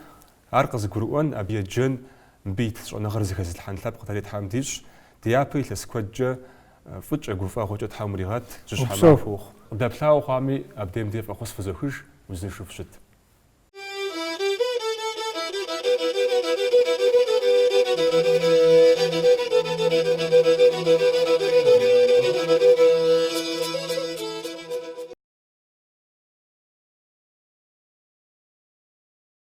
ар къызыгурыӏуэн, абы еджэн, мыбы ит щӏэныгъэр зыхэзылъхьэн лъэпкъ дэри Тхьэм дищӏ. Ди япэ илъэс куэдкӏэ фӏыкӏэ, гуфӏэгъуэкӏэ Тхьэм уригъэт, жьыщхьэ Упсэу. махуэ ухъу. Къыдэплъауэ хъуами, абдейм дей фӏэхъус фызохыж, узыншэу фыщыт.